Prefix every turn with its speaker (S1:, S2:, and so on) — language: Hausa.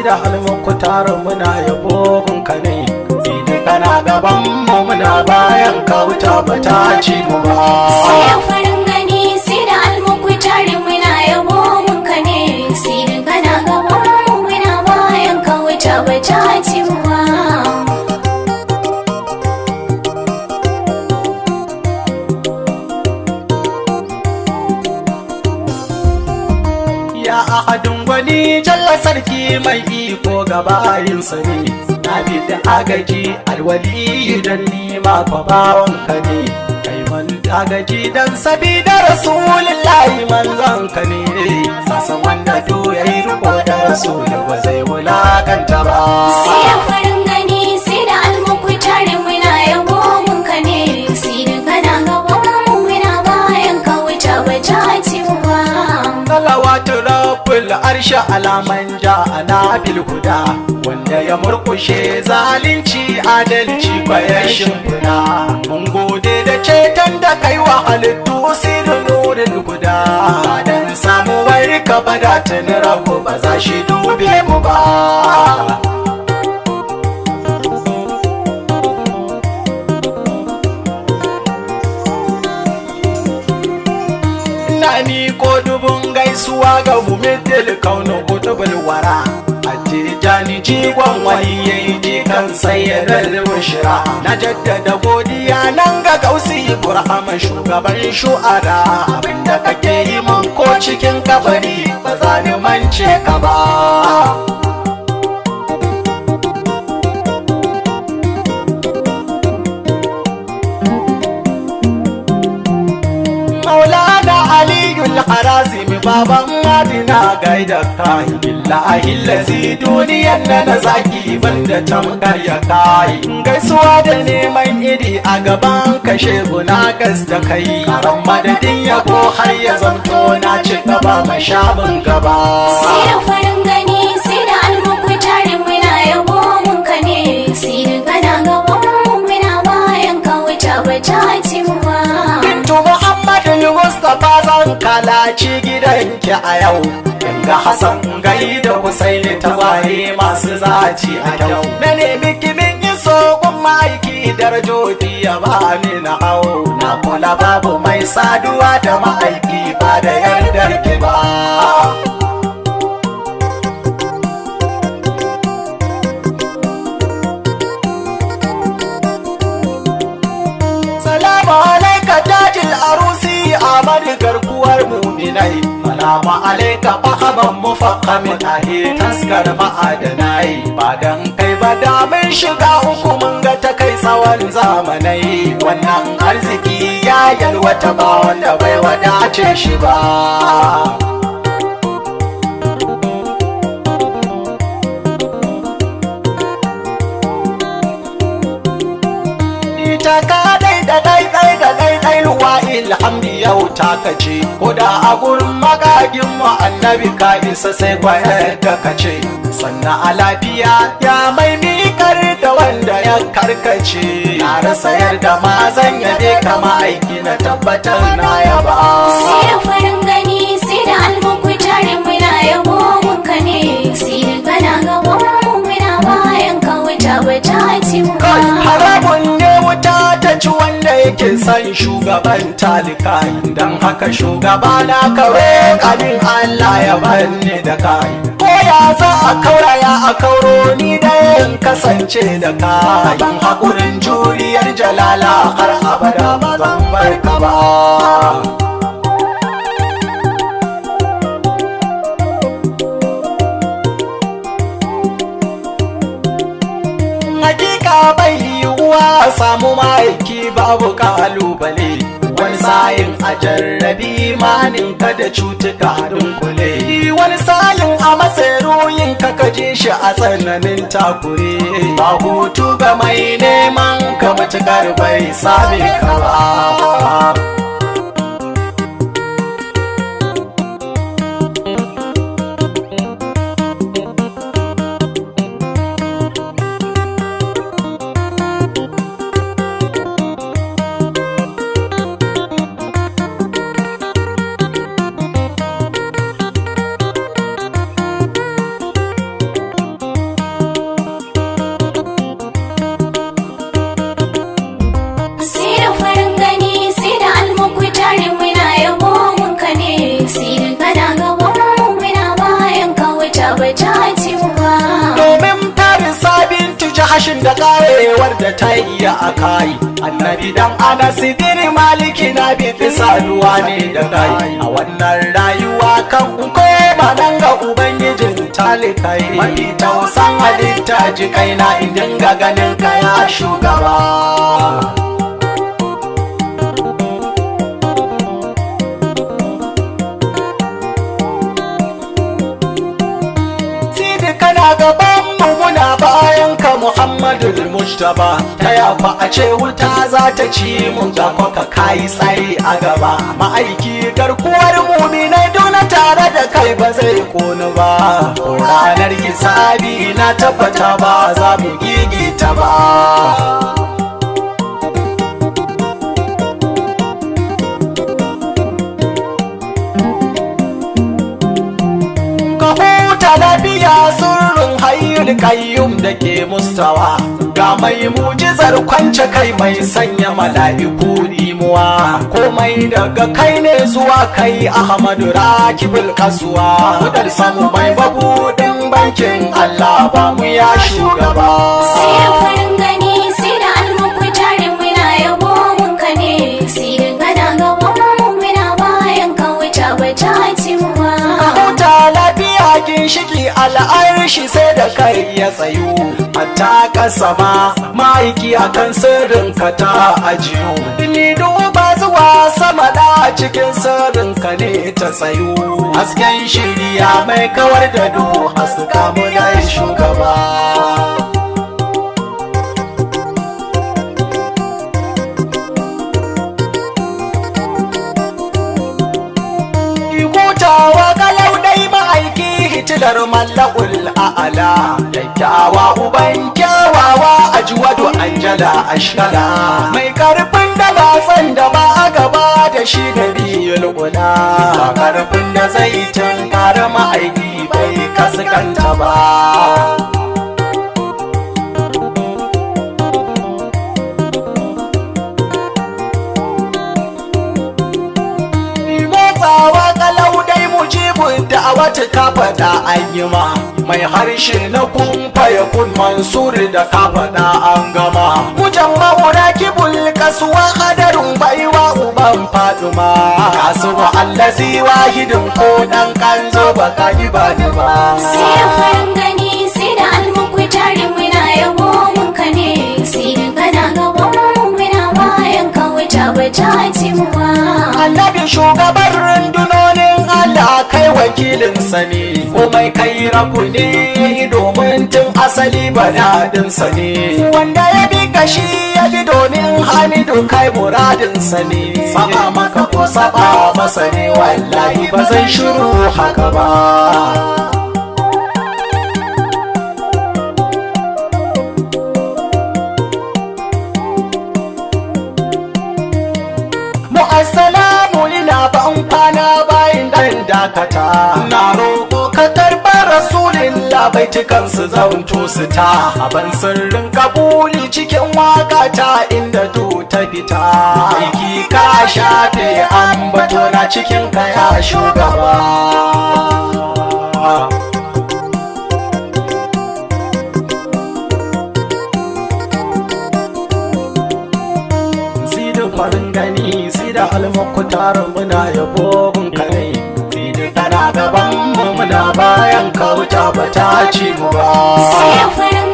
S1: Sida Almukutar muna yabo gunka ne. Sidi kana gaban mu muna bayan ka, wuta ba ta ci mu ba.
S2: Sai farin gani, sai da Almukutar muna yabo mun ka ne. Sai kana gaban mu muna bayan ka, wuta ba ta ci mu ba.
S1: Ya ahadin gwani jalla sarki mai iko gabayinsa ne. Na bi da agaji alwali dan nima kwa bawanka ne. Kai man agaji dan sabida Rasulillahi manzon ka ne. Sasan wanda du yayi riko da Rasul ba zai wulakanta ba.
S2: Sai farin gani, sai da Almukutar muna yabo mun ka ne. Sai kana gaban mu muna bayan ka, wuta ba ta ci mu ba.
S1: Salawatu rabbul arsha alaman ja'ana bil huda, wanda ya murkushe zalunci, adalci bayan shimfiɗa. Mun gode da ceton da kai wa halittu, sirrin nurin huda. Dan samuwar ka bada tuni rabu ba za shi dube mu ba. Ina ni ko dubun gaisuwa ga mumidil kaunin kutubul wara, Attijani jigon wani yayi jikan sayyadar bushira. Na jaddada godiya nan ga Gausi Burhama shugaban shu'ara. Abinda kake yi mun ko cikin kabari ba za ni mance ka ba. Maulana Aliyul Harazimi baban Madina gaida kai. Billahi lazi duniyan na na zaki banda tamkar ya kai. Gaisuwa da neman iri a gaban kashe guna gas da kai. Karan madadin yabo har ya zamto na ci gaba mashabin gaba.
S2: Sai farin gani, sai da Almukutar muna yabo mun ka ne. Sai kana gaban mu muna bayan ka, wuta ba ta ci mu ba.
S1: Bintu Muhammadul Mustapha zan kalaci gidanki a yau. Ga Hassan gai da Husaini tagwaye masu zaci a kyau. Na nemi kimin yi sogun ma'aiki darajoji ya ba ni na hau. Na kula babu mai saduwa da ma'aiki ba da yardar ki ba. Salamu alaika tajil arusi Ahmad garkuwar muminai. Salamu alaika fahaman mufakkamin ahe taskar ma'adanai. Ba dan kai ba da mun shiga uku mun ga ta kai tsawon zamanai. Wannan arziki ya yalwata ba wanda bai wadace shi ba. Ita ka dai da dai dai da dai dai ruwa ilhamdi yau ta kace. Ko da a gurin magagin mu annabi ka isa sai kwayar da kace. Sannan a lafiya ya mai mikar da wanda ya karkace. Na rasa yarda ma zan yabe kama aiki na tabbatar na yaba.
S2: Sai farin gani, sai da Almukutar muna yabo mun ka ne. Sai kana gaban mu muna bayan ka, wuta ba ta ci mu ba.
S1: Kai haramun ne wuta ta ci wanda yake son shugaban talikai. Don haka shugaba na kare kamin Allah ya banne da kai. Ko ya za a kauraya a kauro ni da in kasance da kai. Ban hakurin juriyar jalala har abada ba zan bar ka ba. Hakika bai yiwuwa a samu ma'aiki babu kalubale. Wani sa'in a jarrabi imanin ka da cutuka dunkule. Wani sa'in a matsayin ka kaje shi a tsananin takure. Ba hutu ga mai neman ka matukar bai same ka ba. Jahashin da karewar da ta iya a kai. Annabi dan Anas bin Maliki na bi saduwa ne da kai. A wannan rayuwa kan koma nan ga Ubangijin talikai. Mafi tausan halitta ji kaina in dinga ganin ka ya shugaba. Sidi kana gaban mu muna bayan ka Muhammadu Mujtaba. Ta yafa a ce wuta za ta ci mu ga ka kai tsaye a gaba. Ma'aiki garkuwar muminai dole tare da kai ba zai konu ba. Ranar hisabi na tabbata ba za mu gigita ba. Ka huta lafiya sirrin hayyul kayyum da ke mustawa. Ga mai mujizar kwance kai mai sanya mala'iku dimuwa. Komai daga kai ne zuwa kai Ahmadu Rakibul Kasuwa. Kudar samu mai babudin bankin Allah ba mu ya shugaba.
S2: Sai farin gani sai da almukutar muna yabo mun ka ne. Sai da kana gaban mu muna bayan ka wuta ba ta ci mu ba.
S1: Ka huta lafiya ginshiki al'arshi sai da kai ya tsayu. Hatta kasa ma ma'aiki akan sirrin ka ta ajiyu. Ni duba zuwa sama da cikin sirrin ka ne ta tsayu. Hasken shiriya mai kawar da duhu haska mu ya shugaba. Hutawa kalau dai ma'aiki hitilar mallakul a'ala. Kyakkyawa uban kyawawa ajwadu anjala ashkala. Mai karfin da ba san da ba a gaba da shi da biyul kula. Ba karfin da zai tunkara ma'aiki bai kaskanta ba. Motsawa kalau dai mujibin da a wata ka faɗa an yi ma. Mai harshe na kumfa ya kun mansur da ka faɗa an gama. Mujamma'u rakibul kasuwa hadarin baiwa uban faduma. Kasuwa allazi wahidin ko dan kanzo ba ka yi ba ni ba.
S2: Sai farin gani sai da almukutar muna yabo mun ka ne. Sai da kana gaban mu muna bayan ka wuta ba ta ci mu ba.
S1: Annabi shugaban rundunonin Allah kai wakilinsa ne, komai kai rabu ne domin tun asali banadinsa ne. Wanda ya bi kashi ya bi domin Hamidu kai muradinsa ne. Saba maka ko saba masa ne wallahi ba zan shiru haka ba. Mu'assalamu ina ban kwana bayan dan dakata. Na roƙo ka karɓar rasulillah baitukan su zanto su ta. Aban sirrin kabuli cikin waka ta inda du ta fita. Aiki ka shafe ambato na cikin kaya shugaba. Sidi farin gani sida almukutar muna yabo gunka ne. Sidi kana gaban mu muna bayan ka wuta ba ta ci mu ba.
S2: Sai farin